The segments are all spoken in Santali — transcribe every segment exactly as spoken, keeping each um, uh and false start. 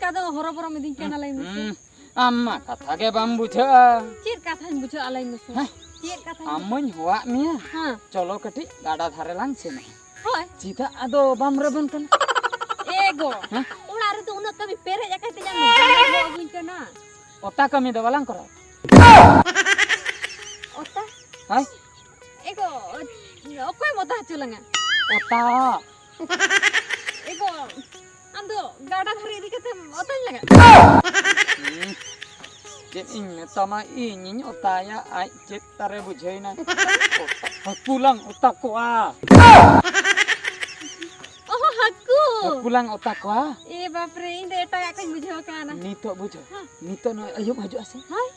ᱟᱫᱚ ᱦᱚᱨᱚᱵᱚᱨᱚᱢ ᱤᱫᱤᱧ ᱠᱟᱱᱟ, ᱞᱟᱹᱭ ᱢᱮᱥᱮ᱾ ᱦᱩᱸ, ᱟᱢ ᱢᱟ ᱠᱟᱛᱷᱟ ᱜᱮ ᱵᱟᱢ ᱵᱩᱡᱷᱟᱹᱜᱼᱟ᱾ ᱪᱮᱫ ᱠᱟᱛᱷᱟᱧ ᱵᱩᱡᱷᱟᱹᱜᱼᱟ, ᱞᱟᱹᱭ ᱢᱮᱥᱮ? ᱦᱮᱸ? ᱪᱮᱫ ᱠᱟᱛᱷᱟᱧ ᱟᱢ ᱵᱩᱡᱷᱟᱹᱜᱼᱟ? ᱢᱟᱧ ᱦᱚᱦᱚᱣᱟᱜ ᱢᱮᱭᱟ᱾ ᱦᱮᱸ᱾ ᱪᱚᱞᱚ ᱠᱟᱹᱴᱤᱡ ᱜᱟᱰᱟ ᱫᱷᱟᱨᱮ ᱞᱟᱝ ᱥᱮᱱᱚᱜᱼᱟ᱾ ᱦᱳᱭ᱾ ᱪᱮᱫᱟᱜ ᱟᱫᱚ ᱵᱟᱢ ᱨᱮᱵᱮᱱ ᱠᱟᱱᱟ? ᱮ ᱜᱚ, ᱦᱮᱸ? ᱚᱲᱟᱜ ᱨᱮᱫᱚ ᱩᱱᱟᱹᱜ ᱠᱟᱹᱢᱤ ᱯᱮᱨᱮᱡ ᱟᱠᱟᱱ ᱛᱤᱧᱟ, ᱱᱚᱝᱠᱟ ᱟᱹᱜᱩᱧ ᱠᱟᱱᱟ᱾ ᱚᱛᱟ ᱠᱟᱹᱢᱤ ᱫᱚ ᱵᱟᱞᱟᱝ ᱠᱚᱨᱟᱣᱟ? ᱚᱛᱟ? ᱦᱳᱭ᱾ ᱮ ᱜᱚ, ᱚᱠᱚᱭᱮᱢ ᱚᱛᱟ ᱦᱚᱪᱚ ᱞᱟᱝᱟ? ᱚᱛᱟ᱾ ᱮ ᱜᱚ, ᱟᱢ ᱫᱚ ᱜᱟᱰᱟ ᱫᱷᱟᱨᱮ ᱤᱫᱤ ᱠᱟᱛᱮᱢ ᱚᱛᱟᱧ ᱞᱟᱜᱟᱜ? ᱦᱩᱸ᱾ ᱪᱮᱫ ᱤᱧ ᱢᱮᱛᱟᱢᱟ, ᱤᱧᱤᱧ ᱚᱛᱟᱭᱟ, ᱟᱡ ᱪᱮᱫ ᱛᱟᱨᱮ ᱵᱩᱡᱷᱟᱹᱣᱮᱱᱟ᱾ ᱦᱟᱹᱠᱩ ᱞᱟᱝ ᱚᱛᱟ ᱠᱚᱣᱟ᱾ ᱚᱦᱚ, ᱦᱟᱹᱠᱩ᱾ ᱦᱟᱹᱠᱩ ᱞᱟᱝ ᱚᱛᱟ ᱠᱚᱣᱟ᱾ ᱮ ᱵᱟᱯᱨᱮ, ᱤᱧ ᱫᱚ ᱮᱴᱟᱜᱟᱜ ᱠᱚᱧ ᱵᱩᱡᱷᱟᱹᱣ ᱠᱟᱱᱟ᱾ ᱱᱤᱛᱚᱜ ᱵᱩᱡᱷᱟᱹᱣ᱾ ᱦᱮᱸ᱾ ᱱᱤᱛᱚᱜ ᱱᱚᱜᱼᱚᱭ ᱟᱹᱭᱩᱵ ᱦᱤᱡᱩᱜᱼᱟ ᱥᱮ? ᱦᱮᱸ᱾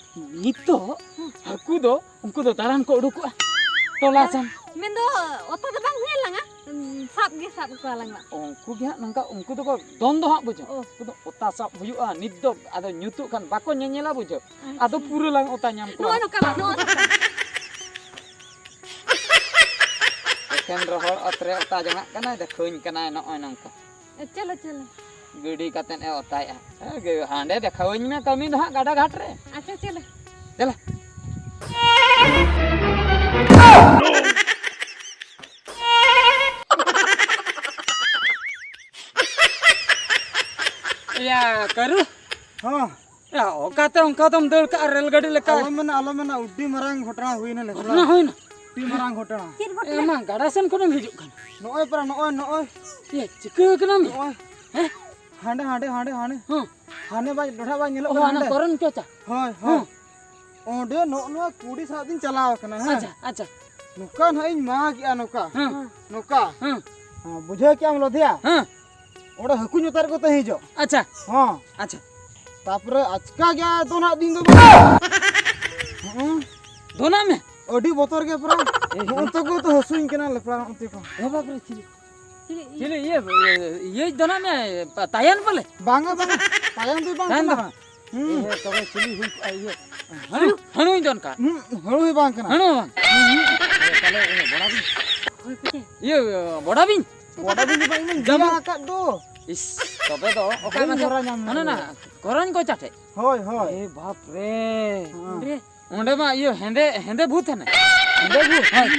ᱱᱤᱛᱚᱜ ᱦᱮᱸ᱾ ᱦᱟᱹᱠᱩ ᱫᱚ ᱩᱱᱠᱩ ᱫᱚ ᱫᱟᱬᱟᱱ ᱠᱚ ᱩᱰᱩᱠᱚᱜᱼᱟ᱾ ᱴᱚᱞᱟ ᱥᱮᱱ᱾ ᱢᱮᱱᱫᱚ ᱚᱛᱟ ᱫᱚ ᱵᱟᱝ ᱦᱩᱭᱮᱱ ᱞᱟᱝᱟ? ᱩᱸ, ᱥᱟᱵ ᱜᱮ ᱥᱟᱵ ᱠᱚᱣᱟ ᱞᱟᱝ ᱢᱟ᱾ ᱩᱱᱠᱩ ᱜᱮ ᱦᱟᱸᱜ ᱱᱚᱝᱠᱟ, ᱩᱱᱠᱩ ᱫᱚᱠᱚ ᱫᱚᱱ ᱫᱚ ᱦᱟᱸᱜ ᱵᱩᱡᱷᱟᱹᱣ᱾ ᱚ᱾ ᱩᱱᱠᱩ ᱫᱚ ᱚᱛᱟ ᱥᱟᱵ ᱦᱩᱭᱩᱜᱼᱟ᱾ ᱱᱤᱛ ᱫᱚ ᱟᱫᱚ ᱧᱩᱛᱩᱜ ᱠᱷᱟᱱ ᱵᱟᱠᱚ ᱧᱮᱧᱮᱞᱟ ᱵᱩᱡᱷᱟᱹᱣ᱾ ᱟᱪᱪᱷᱟ᱾ ᱟᱫᱚ ᱯᱩᱨᱟᱹ ᱞᱟᱝ ᱚᱛᱟ ᱧᱟᱢ ᱠᱚᱣᱟ᱾ ᱱᱚᱜᱼᱚᱭ ᱱᱚᱝᱠᱟ ᱵᱟᱝ, ᱱᱚᱜᱼᱚᱭ ᱱᱚᱝᱠᱟ᱾ ᱮᱠᱷᱮᱱ ᱨᱚᱦᱚᱲ ᱚᱛ ᱨᱮ ᱚᱛᱟ ᱡᱚᱝᱟᱜ ᱠᱟᱱᱟᱭ, ᱫᱮᱠᱷᱟᱹᱣᱟᱹᱧ ᱠᱟᱱᱟᱭ ᱱᱚᱜᱼᱚᱭ ᱱᱚᱝᱠᱟ᱾ ᱮ, ᱪᱚᱞᱚ, ᱪᱚᱞᱚ᱾ ᱜᱤᱰᱤ ᱠᱟᱛᱮᱫ ᱮ ᱚᱛᱟᱭᱮᱜᱼᱟ᱾ ᱮ, ᱜᱮ-, ᱦᱟᱸᱰᱮ ᱫᱮᱠᱷᱟᱣᱟᱹᱧ ᱢᱮ ᱠᱟᱹᱢᱤ ᱫᱚ ᱦᱟᱸᱜ ᱜᱟᱰᱟ ᱜᱷᱟᱴ ᱨᱮ᱾ ᱟᱪᱪᱷᱟ, ᱪᱚᱞᱚ᱾ ᱫᱮᱞᱟ᱾ ᱭᱟ, ᱠᱟᱹᱨᱩ᱾ ᱦᱚᱸ᱾ ᱭᱟ, ᱚᱠᱟᱛᱮ ᱚᱱᱠᱟ ᱫᱚᱢ ᱫᱟᱹᱲ ᱠᱟᱜᱼᱟ ᱨᱮᱞ ᱜᱟᱹᱰᱤ ᱞᱮᱠᱟ? ᱟᱞᱚ ᱢᱮᱱᱟ, ᱟᱞᱚ ᱢᱮᱱᱟ, ᱟᱹᱰᱤ ᱢᱟᱨᱟᱝ ᱜᱷᱚᱴᱚᱱᱟ ᱦᱩᱭᱱᱟ ᱱᱮᱥ᱾ ᱜᱷᱚᱴᱚᱱᱟ ᱦᱩᱭᱱᱟ? ᱟᱹᱰᱤ ᱢᱟᱨᱟᱝ ᱜᱷᱚᱴᱚᱱᱟ᱾ ᱪᱮᱫ ᱜᱷᱚᱴᱚᱱᱟ? ᱮ ᱢᱟ, ᱜᱟᱰᱟ ᱥᱮᱱ ᱠᱷᱚᱱᱮᱢ ᱦᱤᱡᱩᱜ ᱠᱟᱱᱟ? ᱱᱚᱜᱼᱚᱭ ᱯᱟᱨᱟ, ᱱᱚᱜᱼᱚᱭ, ᱱᱚᱜᱼᱚᱭ᱾ ᱮ, ᱪᱤᱠᱟᱹ ᱠᱟᱱᱟᱢ? ᱱᱚᱜᱼᱚᱭ᱾ ᱦᱮᱸ? ᱦᱟᱸᱰᱮ, ᱦᱟᱸᱰᱮ, ᱦᱟᱸᱰᱮ, ᱦᱟᱸᱰᱮ᱾ ᱦᱮᱸ᱾ ᱦᱟᱱᱮ ᱵᱟᱭ, ᱰᱚᱰᱷᱟ ᱵᱟᱭ ᱧᱮᱞᱚᱜ ᱚ, ᱠᱟᱱᱟ ᱦᱟᱱᱟ ᱦᱟᱸᱰᱮ? ᱠᱚᱨᱚᱱ ᱪᱚᱪᱟ? ᱦᱳᱭ, ᱦᱳᱭ᱾ ᱦᱮᱸ᱾ ᱚᱸᱰᱮ ᱱᱚᱜᱼᱚ ᱱᱚᱣᱟ ᱠᱩᱲᱤ ᱥᱟᱞᱟᱜ ᱛᱤᱧ ᱪᱟᱞᱟᱣ ᱠᱟᱱᱟ, ᱦᱮᱸ? ᱟᱪᱪᱷᱟ, ᱟᱪᱪᱷᱟ᱾ ᱱᱚᱝᱠᱟ ᱱᱟᱦᱟᱜ ᱤᱧ ᱢᱟᱜᱮᱜᱼᱟ, ᱱᱚᱝᱠᱟ᱾ ᱦᱮᱸ᱾ ᱱᱚᱝᱠᱟ᱾ ᱦᱮᱸ᱾ ᱦᱮᱸ, ᱵᱩᱡᱷᱟᱹᱣ ᱠᱮᱜᱼᱟᱢ ᱞᱚᱫᱷᱤᱭᱟ? ᱦᱮᱸ᱾ ᱚᱸᱰᱮ ᱦᱟᱹᱠᱩ ᱧᱚᱛᱟᱨ ᱠᱚ ᱛᱟᱦᱮᱸ ᱦᱤᱡᱩᱜ᱾ ᱟᱪᱪᱷᱟ᱾ ᱦᱚᱸ᱾ ᱟᱪᱪᱷᱟ᱾ ᱛᱟᱯᱚᱨᱮ ᱟᱪᱠᱟ ᱜᱮ ᱫᱚ ᱱᱟᱦᱟᱜ ᱫᱤᱱ ᱫᱚ ᱵᱟᱝ᱾ ᱦᱮᱸ᱾ ᱫᱚᱱᱟᱜ ᱢᱮ᱾ ᱟᱹᱰᱤ ᱵᱚᱛᱚᱨ ᱜᱮ ᱯᱩᱨᱟ᱾ ᱮ, ᱱᱚᱜᱼᱚ ᱛᱟᱠᱚ ᱛᱚ ᱦᱟᱹᱥᱩᱧ ᱠᱟᱱᱟ ᱞᱮᱯᱲᱟ, ᱱᱚᱜᱼᱚ ᱛᱟᱠᱚ᱾ ᱮ ᱵᱟᱯ ᱨᱮ, ᱪᱤᱞᱤ? ᱪᱤᱞᱤ? ᱪᱤᱞᱤ? ᱤᱭᱟᱹ, ᱤᱭᱟᱹ, ᱤᱭᱟᱹᱧ ᱫᱚᱱᱟᱜ ᱢᱮ, ᱯᱟ-, ᱛᱟᱭᱟᱱ ᱵᱚᱞᱮ? ᱵᱟᱝᱟ, ᱵᱟᱝᱟ᱾ ᱛᱟᱭᱟᱱ ᱫᱚ ᱵᱟᱝ ᱛᱟᱭᱟᱱ ᱫᱚ ᱠᱟᱱᱟ᱾ ᱵᱟᱝ᱾ ᱦᱩᱸ᱾ ᱮ, ᱛᱚᱵᱮ ᱪᱤᱞᱤ ᱦᱩᱭ ᱠᱚᱜᱼᱟ ᱤᱭᱟᱹ? ᱦᱟᱹᱬᱩ, ᱦᱟᱹᱬᱩᱧ ᱫᱚᱱ ᱠᱟᱜ᱾ ᱦᱩᱸ, ᱦᱟᱹᱬᱩ ᱦᱚᱸ ᱵᱟᱝ ᱠᱟᱱᱟ᱾ ᱦᱟᱹᱬᱩ ᱦᱚᱸ ᱵᱟᱝ? ᱦᱩᱸ, ᱦᱩᱸ᱾ ᱮ, ᱛᱟᱦᱞᱮ ᱤᱭᱟᱹ ᱵᱚᱰᱟ ᱵᱤᱧ? ᱦᱳᱭ, ᱯᱟᱪᱮ᱾ ᱤᱭᱟᱹ, ᱵᱚᱰᱟ ᱵᱤᱧ ᱫᱚ ᱵᱟᱝ, ᱤᱧ ᱢᱟᱧ ᱡᱟᱢᱵᱽᱲᱩ᱾ ᱫᱮᱭᱟ ᱟᱠᱟᱫ ᱫᱚ᱾ ᱤᱥ, ᱛᱚᱵᱮ ᱫᱚ ᱚᱠᱟ ᱵᱟᱹᱧ ᱢᱟᱪᱷᱟ ᱫᱷᱚᱨᱟ ᱧᱟᱢ ᱚᱱᱟ ᱞᱮᱫᱟ᱾ ᱱᱟ ᱠᱚᱨᱚᱧ ᱠᱚᱪᱟ ᱴᱷᱮᱡ᱾ ᱦᱳᱭ, ᱦᱳᱭ᱾ ᱮ ᱵᱟᱯ ᱨᱮ᱾ ᱦᱮᱸ᱾ ᱚᱸᱰᱮ ᱢᱟ ᱤᱭᱟᱹ ᱦᱮᱸᱫᱮ, ᱦᱮᱸᱫᱮ ᱵᱷᱩᱛ ᱦᱮᱱᱟᱭ᱾ ᱦᱮᱸᱫᱮ ᱵᱷᱩᱛ? ᱦᱳᱭ᱾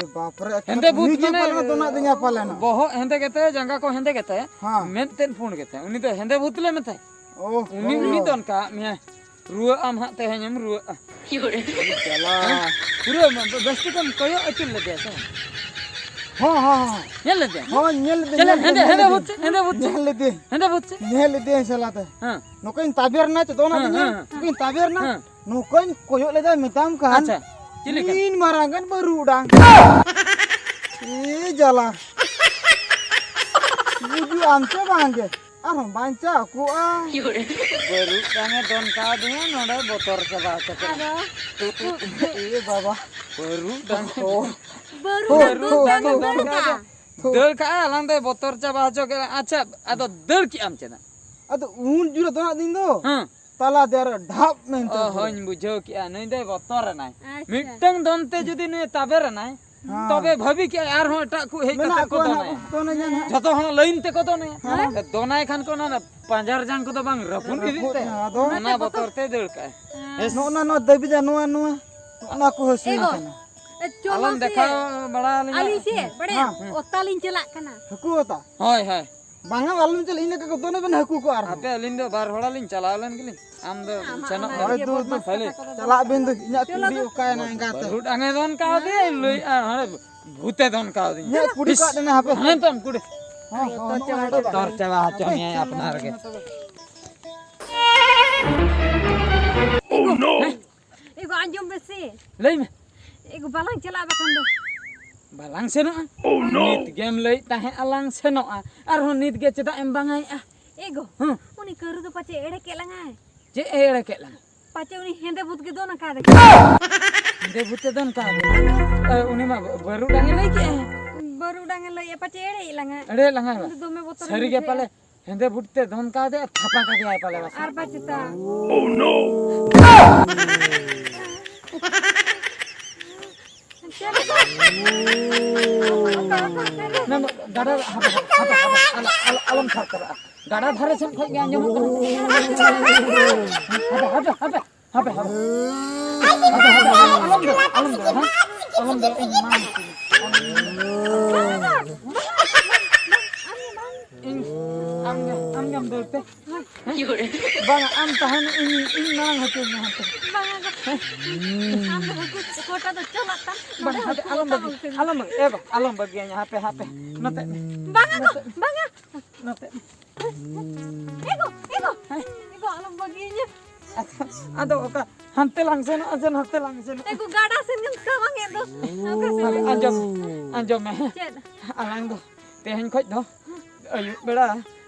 ᱮ ᱵᱟᱯ ᱨᱮ, ᱮᱠᱷᱟᱱ ᱦᱮᱸᱫᱮ ᱵᱷᱩᱛ ᱩᱱᱤ ᱜᱮ ᱢᱟᱱᱮ ᱯᱟᱞᱮᱱ ᱫᱚ ᱱᱟᱜ ᱫᱤᱧᱟ ᱯᱟᱞᱮᱱ᱾ ᱵᱚᱦᱚᱜ ᱦᱮᱸᱫᱮ ᱜᱮᱛᱟᱭᱟ, ᱡᱟᱸᱜᱟ ᱠᱚ ᱦᱮᱸᱫᱮ ᱜᱮᱛᱟᱭᱟ᱾ ᱦᱮᱸ᱾ ᱢᱮᱫ ᱛᱮᱫ ᱯᱩᱸᱰ ᱜᱮᱛᱟᱭᱟ᱾ ᱩᱱᱤ ᱫᱚ ᱦᱮᱸᱫᱮ ᱵᱷᱩᱛ ᱞᱮ ᱢᱮᱛᱟᱭ᱾ ᱳ ᱩᱱᱤ, ᱦᱳ᱾ ᱩᱱᱤ ᱫᱚ ᱚᱱᱠᱟ ᱢᱮᱭᱟᱭ᱾ ᱨᱩᱣᱟᱹᱜ ᱟᱢ ᱦᱟᱸᱜ, ᱛᱮᱦᱮᱧ ᱮᱢ ᱨᱩᱣᱟᱹᱜᱼᱟ᱾ ᱡᱟᱞᱟ᱾ ᱯᱩᱨᱟᱹ ᱵᱮᱥ ᱴᱷᱤᱠᱮᱢ ᱠᱚᱭᱚᱜ ᱟᱹᱪᱩᱨ ᱞᱮᱫᱮᱭᱟ ᱥᱮ? ᱦᱚᱸ, ᱦᱚᱸ, ᱦᱚᱸ᱾ ᱧᱮᱞ ᱞᱮᱫᱮᱭᱟ? ᱦᱚᱸ, ᱧᱮᱞ ᱞᱮᱫᱮᱭᱟ, ᱪᱮᱞᱮ ᱧᱮᱞ ᱦᱮᱸᱫᱮ, ᱞᱮᱫᱮᱭᱟ, ᱦᱮᱸᱫᱮ ᱧᱮᱞ ᱵᱷᱩᱛ ᱪᱮ? ᱞᱮᱫᱮᱭᱟ᱾ ᱦᱮᱸᱫᱮ ᱵᱷᱩᱛ ᱪᱮ? ᱧᱮᱞ ᱞᱮᱫᱮᱭᱟ᱾ ᱦᱮᱸᱫᱮ ᱵᱷᱩᱛ ᱪᱮ? ᱧᱮᱞ ᱞᱮᱫᱮᱭᱟ ᱥᱟᱞᱟ ᱛᱮ᱾ ᱦᱮᱸ᱾ ᱱᱚᱝᱠᱟᱧ ᱛᱟᱵᱮᱨ ᱱᱟ ᱪᱮᱫ ᱚᱱᱟ ᱦᱮᱸ, ᱛᱮ ᱧᱮᱞ? ᱦᱮᱸ, ᱦᱮᱸ᱾ ᱱᱚᱝᱠᱟᱧ ᱠᱚᱭᱚᱜ ᱞᱮᱫᱟ ᱢᱮᱛᱟᱢ ᱠᱟᱱ᱾ ᱟᱪᱪᱷᱟ, ᱪᱮᱫ ᱞᱮᱠᱟ? ᱛᱤᱱ ᱢᱟᱨᱟᱝ ᱜᱟᱱ ᱵᱟᱹᱨᱩ ᱰᱟᱝ᱾ ᱮ ᱡᱟᱞᱟ᱾ ᱵᱩᱡᱩᱜ ᱟᱢ ᱪᱮ ᱵᱟᱝ ᱜᱮ? ᱟᱨᱦᱚᱸ ᱵᱟᱧᱪᱟᱣ ᱠᱚᱜᱼᱟ᱾ ᱵᱟᱹᱨᱩ ᱰᱟᱝ ᱮ ᱫᱚᱱ ᱠᱟᱣᱫᱤᱧᱟ, ᱱᱚᱰᱮ ᱵᱚᱛᱚᱨ ᱪᱟᱵᱟ ᱦᱚᱪᱚ ᱠᱮᱫᱟ᱾ ᱟᱫᱚ? ᱮ ᱵᱟᱵᱟ᱾ ᱵᱟᱹᱨᱩ ᱰᱟᱝ᱾ ᱚ᱾ ᱵᱟᱹᱨᱩ ᱦᱳ, ᱰᱟᱝ ᱦᱳ, ᱫᱚᱱ ᱦᱳ᱾ ᱠᱟᱣᱫᱤᱧᱟ᱾ ᱫᱟᱹᱲ ᱠᱟᱜᱼᱟ, ᱟᱞᱟᱝ ᱫᱚᱭ ᱵᱚᱛᱚᱨ ᱪᱟᱵᱟ ᱦᱚᱪᱚ ᱠᱮᱫᱟ᱾ ᱟᱪᱪᱷᱟ, ᱟᱫᱚ ᱫᱟᱹᱲ ᱠᱮᱜᱼᱟᱢ ᱪᱮᱫᱟᱜ? ᱟᱫᱚ ᱩᱱ ᱡᱩᱨᱮ ᱫᱚᱱᱟᱜ ᱫᱤᱱ ᱫᱚ᱾ ᱦᱮᱸ᱾ ᱛᱟᱞᱟ ᱫᱮᱭᱟ ᱨᱮ ᱰᱷᱟᱯ ᱢᱮᱱᱛᱮ ᱚ, ᱫᱷᱩᱨᱟᱹ᱾ ᱦᱚᱧ ᱵᱩᱡᱷᱟᱹᱣ ᱠᱮᱜᱼᱟ, ᱱᱩᱭ ᱫᱚᱭ ᱵᱚᱛᱚᱨ ᱮᱱᱟᱭ᱾ ᱟᱪᱪᱷᱟ᱾ ᱢᱤᱫᱴᱟᱝ ᱫᱚᱱ ᱛᱮ ᱡᱩᱫᱤ ᱱᱩᱭ ᱛᱟᱵᱮᱨ ᱮᱱᱟᱭ, ᱦᱮᱸ᱾ ᱛᱚᱵᱮ ᱵᱷᱟᱹᱵᱤ ᱠᱮᱜᱼᱟᱭ ᱟᱨᱦᱚᱸ ᱮᱴᱟᱜ ᱠᱚ ᱦᱮᱡ ᱢᱮᱱᱟᱜ ᱠᱟᱛᱮ ᱠᱚ ᱠᱚᱣᱟ ᱫᱚᱱᱟᱭᱟ᱾ ᱱᱟᱜ, ᱫᱚᱱ ᱟᱹᱧᱟ ᱱᱟᱜ᱾ ᱡᱷᱚᱛᱚ ᱦᱚᱲ ᱞᱟᱭᱤᱱ ᱛᱮᱠᱚ ᱫᱚᱱᱟᱭᱟ᱾ ᱦᱮᱸ᱾ ᱫᱚᱱᱟᱭ ᱠᱷᱟᱱ ᱠᱚ ᱚᱱᱟ ᱯᱟᱸᱡᱟᱨ ᱡᱟᱝ ᱠᱚᱫᱚ ᱵᱟᱝ ᱨᱟᱹᱯᱩᱫ ᱤᱫᱤᱜ ᱨᱟᱹᱯᱩᱫ ᱛᱮ? ᱱᱟ, ᱟᱫᱚ? ᱚᱱᱟ ᱵᱚᱛᱚᱨ ᱛᱮᱭ ᱫᱟᱹᱲ ᱠᱟᱜᱼᱟᱭ᱾ ᱦᱮᱸ᱾ ᱱᱚᱜᱼᱚ ᱱᱟ, ᱱᱚᱣᱟ ᱫᱟᱹᱵᱤ ᱫᱟ, ᱱᱚᱣᱟ, ᱱᱚᱣᱟ, ᱱᱚᱜᱼᱚ ᱱᱟ ᱠᱚ ᱦᱟᱹᱥᱩᱧ ᱮᱜᱳ, ᱠᱟᱱᱟ᱾ ᱮ, ᱪᱚᱞᱚ ᱟᱞᱚᱢ ᱥᱮ, ᱫᱮᱠᱷᱟᱣ ᱵᱟᱲᱟ ᱟᱹᱞᱤᱧᱟ᱾ ᱟᱹᱞᱤᱧ ᱥᱮ, ᱵᱟᱲᱮ, ᱦᱮᱸ᱾ ᱚᱛᱟ ᱞᱤᱧ ᱪᱟᱞᱟᱜ ᱠᱟᱱᱟ᱾ ᱦᱟᱹᱠᱩ ᱚᱛᱟ? ᱦᱳᱭ, ᱦᱳᱭ᱾ ᱵᱟᱝᱟ, ᱟᱞᱚᱢ ᱪᱟᱞᱟᱜ, ᱤᱧ ᱞᱮᱠᱟ ᱠᱚ ᱫᱚᱱ ᱟᱵᱮᱱ ᱦᱟᱹᱠᱩ ᱠᱚ ᱟᱨᱦᱚᱸ᱾ ᱟᱯᱮ ᱟᱹᱞᱤᱧ ᱫᱚ ᱵᱟᱨ ᱦᱚᱲ ᱞᱤᱧ ᱪᱟᱞᱟᱣ ᱞᱮᱱ ᱜᱮᱞᱤᱧ᱾ ᱟᱢ ᱫᱚ ᱟᱢᱟᱜ ᱥᱮᱱᱚᱜ ᱚᱱᱟ ᱢᱮ᱾ ᱦᱳᱭ, ᱤᱭᱟᱹ ᱫᱩ, ᱵᱚᱫᱢᱟᱥ ᱫᱩ᱾ ᱠᱟᱛᱷᱟ ᱠᱚᱫᱚ ᱪᱟᱞᱟᱜ ᱵᱮᱱ ᱫᱩ, ᱤᱧᱟᱜ ᱪᱚᱞᱚ ᱠᱩᱲᱤ ᱫᱩ᱾ ᱚᱠᱟᱭᱮᱱᱟ ᱮᱸᱜᱟᱛᱮ? ᱵᱟᱹᱨᱩ ᱰᱟᱝ ᱮ ᱫᱚᱱ ᱠᱟᱣᱫᱮᱭᱟ, ᱞᱟᱹᱭᱮᱜᱼᱟ, ᱦᱟᱱᱮ ᱵᱷᱩᱛᱮ ᱫᱚᱱ ᱠᱟᱣᱫᱤᱧᱟ᱾ ᱤᱧᱟᱜ ᱠᱩᱲᱤ ᱤᱥ, ᱠᱟᱜ ᱛᱟᱦᱮᱱᱟ ᱦᱟᱯᱮ᱾ ᱦᱟᱱᱮ ᱛᱟᱢ ᱠᱩᱲᱤ᱾ ᱦᱚᱸ, ᱦᱚᱸ, ᱱᱚᱜᱼᱚ ᱱᱚᱝᱠᱟ ᱫᱚ᱾ ᱵᱚᱛᱚᱨ ᱪᱟᱵᱟ ᱦᱚᱪᱚ ᱢᱮᱭᱟᱭ ᱟᱯᱱᱟᱨ ᱜᱮ᱾ Oh no! ᱮ ᱜᱚ, ᱟᱸᱡᱚᱢ ᱢᱮᱥᱮ᱾ ᱞᱟᱹᱭ ᱢᱮ᱾ ᱮ ᱜᱚ, ᱵᱟᱞᱟᱝ ᱪᱟᱞᱟᱜᱼᱟ ᱵᱟᱠᱷᱟᱱ ᱫᱚ᱾ ᱵᱟᱞᱟᱝ ᱥᱮᱱᱚᱜᱼᱟ? Oh, no! ᱱᱤᱛ ᱜᱮᱢ ᱞᱟᱹᱭᱮᱫ ᱛᱟᱦᱮᱸᱫ ᱟᱞᱟᱝ ᱥᱮᱱᱚᱜᱼᱟ, ᱟᱨᱦᱚᱸ ᱱᱤᱛ ᱜᱮ ᱪᱮᱫᱟᱜ ᱮᱢ ᱵᱟᱝᱟᱭᱮᱫᱼᱟ? ᱮ ᱜᱚ, ᱦᱮᱸ᱾ ᱩᱱᱤ ᱠᱟᱹᱨᱩ ᱫᱚ ᱯᱟᱪᱮ ᱮᱲᱮ ᱠᱮᱫ ᱞᱟᱝᱟᱭ᱾ ᱪᱮᱫ ᱮ ᱮᱲᱮ ᱠᱮᱫ ᱞᱟᱝᱟ? ᱯᱟᱪᱮ ᱩᱱᱤ ᱦᱮᱸᱫᱮ ᱵᱷᱩᱛ ᱜᱮ ᱫᱚᱱ ᱟᱠᱟᱫ᱾ ᱦᱮᱸᱫᱮ ᱵᱷᱩᱛ ᱮ ᱫᱚᱱ ᱟᱠᱟᱫ? ᱮ, ᱩᱱᱤ ᱢᱟ ᱵᱟᱹᱨᱩ ᱰᱟᱝ ᱮ ᱞᱟᱹᱭ ᱠᱮᱫᱼᱟ᱾ ᱵᱟᱹᱨᱩ ᱰᱟᱝ ᱮ ᱞᱟᱹᱭᱮᱫᱼᱟ, ᱯᱟᱪᱮ ᱮᱲᱮᱭᱮᱫ ᱞᱟᱝᱟ᱾ ᱮᱲᱮᱭᱮᱫ ᱞᱟᱝᱟ? ᱩᱱᱤ ᱫᱚ ᱫᱚᱢᱮ ᱵᱚᱛᱚᱨ ᱥᱟᱹᱨᱤ ᱜᱮ ᱵᱩᱡᱷᱟᱹᱣᱟ᱾ ᱯᱟᱞᱮ᱾ ᱦᱮᱸᱫᱮ ᱵᱷᱩᱛ ᱛᱮ ᱫᱚᱱ ᱠᱟᱣᱫᱮ ᱟᱨ ᱛᱷᱟᱯᱟ ᱠᱟᱫᱮᱭᱟᱭ ᱯᱟᱞᱮ ᱵᱟᱥ᱾ ᱟᱨ ᱯᱟᱪᱮᱛᱟ᱾ Oh, no! ᱢᱮᱱ ᱫᱚ ᱜᱟᱰᱟ, ᱦᱟᱯᱮ, ᱦᱟᱯᱮ, ᱦᱟᱯᱮ, ᱦᱟᱯᱮ, ᱟᱞᱚ, ᱟᱞᱚ, ᱟᱞᱚᱢ ᱛᱷᱟᱨ ᱛᱷᱟᱨᱟᱜᱼᱟ᱾ ᱜᱟᱰᱟ ᱫᱷᱟᱨᱮ ᱥᱮᱱ ᱠᱷᱚᱱ ᱜᱮ ᱟᱸᱡᱚᱢᱚᱜ ᱠᱟᱱᱟ᱾ ᱦᱟᱯᱮ, ᱦᱟᱯᱮ, ᱦᱟᱯᱮ, ᱦᱟᱯᱮ, ᱦᱟᱯᱮ᱾ ᱦᱟᱯᱮ, ᱦᱟᱯᱮ, ᱟᱞᱚᱢ ᱫᱟᱹᱲᱟ, ᱟᱞᱚᱢ ᱫᱟᱹᱲᱟ, ᱦᱮᱸ? ᱟᱞᱚᱢ ᱫᱟᱹᱲᱟ, ᱤᱧ ᱢᱟ᱾ ᱤᱧ, ᱟᱢ ᱜᱮ, ᱟᱢ ᱜᱮᱢ ᱫᱟᱹᱲ ᱛᱮ᱾ ᱵᱟᱝᱟ, ᱟᱢ ᱛᱟᱦᱮᱱ, ᱤᱧ, ᱤᱧ ᱢᱟᱲᱟᱝ ᱦᱚᱪᱚᱧ ᱢᱮ ᱦᱟᱱᱛᱮ᱾ ᱵᱟᱝᱟ ᱜᱚ᱾ ᱟᱢ ᱫᱚ ᱦᱟᱹᱠᱩ ᱠᱚᱴᱟ ᱫᱚ ᱪᱚᱞᱟᱜ ᱛᱟᱢ᱾ ᱵᱟᱝ, ᱱᱚᱰᱮ ᱦᱟᱯᱮ, ᱦᱟᱹᱠᱩ ᱟᱞᱚᱢ ᱠᱚᱴᱟ ᱵᱟᱹᱜᱤ, ᱵᱟᱹᱜᱤ᱾ ᱟᱞᱚᱢ ᱵᱟᱹᱜᱤ, ᱮ ᱜᱚ, ᱟᱞᱚᱢ ᱵᱟᱹᱜᱤᱭᱟᱹᱧᱟ, ᱦᱟᱯᱮ, ᱦᱟᱯᱮ, ᱱᱚᱛᱮ᱾ ᱵᱟᱝᱟ ᱜᱚ, ᱱᱚᱛᱮ᱾ ᱵᱟᱝᱟ᱾ ᱱᱚᱛᱮ᱾ ᱮ ᱜᱚ, ᱮ ᱜᱚ᱾ ᱦᱮᱸ? ᱮ ᱜᱚ, ᱟᱞᱚᱢ ᱵᱟᱹᱜᱤᱭᱟᱹᱧᱟ᱾ ᱟᱪᱪᱷᱟ, ᱟᱫᱚ ᱚᱠᱟ, ᱦᱟᱱᱛᱮ ᱞᱟᱝ ᱥᱮᱱᱚᱜᱼᱟ ᱥᱮ ᱱᱚᱛᱮ ᱞᱟᱝ ᱥᱮᱱᱚᱜᱼᱟ? ᱮ ᱜᱚ, ᱜᱟᱰᱟ ᱥᱮᱱ ᱜᱮᱢ ᱥᱟᱢᱟᱝ ᱮᱫ ᱫᱚ᱾ ᱚᱠᱟ ᱥᱮᱱ ᱟᱸᱡᱚᱢ ᱢᱮ, ᱞᱟᱝ ᱟᱸᱡᱚᱢ ᱢᱮ, ᱦᱮᱸ᱾ ᱪᱮᱫ? ᱟᱞᱟᱝ ᱫᱚ ᱛᱮᱦᱮᱧ ᱠᱷᱚᱡ ᱫᱚ ᱟᱹᱭᱩᱵ ᱵᱮᱲᱟ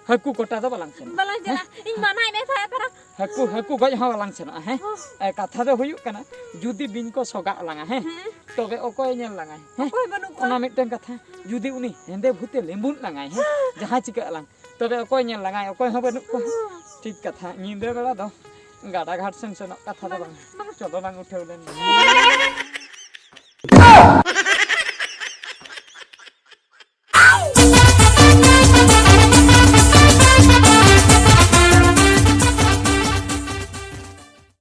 ᱦᱟᱹᱠᱩ ᱠᱚᱴᱟ ᱫᱚ ᱵᱟᱞᱟᱝ ᱥᱮᱱᱚᱜᱼᱟ᱾ ᱵᱟᱞᱟᱝ ᱪᱟᱞᱟᱜᱼᱟ᱾ ᱤᱧ ᱢᱟᱱᱟᱭᱮᱫ ᱢᱮ ᱛᱟᱦᱮᱸ ᱛᱟᱨᱟ᱾ ᱦᱟᱹᱠᱩ, ᱦᱟᱹᱠᱩ ᱜᱚᱡ ᱦᱚᱸ ᱵᱟᱞᱟᱝ ᱥᱮᱱᱚᱜᱼᱟ, ᱦᱮᱸ? ᱦᱚᱸ᱾ ᱮ, ᱠᱟᱛᱷᱟ ᱫᱚ ᱦᱩᱭᱩᱜ ᱠᱟᱱᱟ, ᱡᱩᱫᱤ ᱵᱤᱧ ᱠᱚ ᱥᱚᱜᱟᱜ ᱞᱟᱝᱟ, ᱦᱮᱸ? ᱦᱮᱸ᱾ ᱛᱚᱵᱮ ᱚᱠᱚᱭ ᱧᱮᱞ ᱞᱟᱝᱟᱭ, ᱦᱮᱸ? ᱚᱠᱚᱭ ᱵᱟᱹᱱᱩᱜ ᱠᱚᱣᱟ᱾ ᱚᱱᱟ ᱢᱤᱫᱴᱟᱝ ᱠᱟᱛᱷᱟ᱾ ᱡᱩᱫᱤ ᱩᱱᱤ ᱦᱮᱸᱫᱮ ᱵᱷᱩᱛᱮ ᱞᱮᱸᱵᱩᱫ ᱞᱟᱝᱟᱭ, ᱦᱮᱸ? ᱡᱟᱦᱟᱸ ᱪᱤᱠᱟᱹᱜ ᱟᱞᱟᱝ? ᱛᱚᱵᱮ ᱚᱠᱚᱭ ᱧᱮᱞ ᱞᱟᱝᱟᱭ? ᱚᱠᱚᱭ ᱦᱚᱸ ᱵᱟᱹᱱᱩᱜ ᱠᱚᱣᱟ᱾ ᱦᱚᱸ᱾ ᱴᱷᱤᱠ ᱠᱟᱛᱷᱟ᱾ ᱧᱤᱫᱟᱹ ᱵᱮᱲᱟ ᱫᱚ ᱜᱟᱰᱟ ᱜᱷᱟᱴ ᱥᱮᱱ ᱥᱮᱱᱚᱜ ᱠᱟᱛᱷᱟ ᱫᱚ ᱵᱟᱝ, ᱵᱟᱝ᱾ ᱵᱟᱝ᱾ ᱪᱚᱞᱚ ᱞᱟᱝ ᱩᱴᱷᱟᱹᱣ ᱞᱮᱱ ᱜᱮ᱾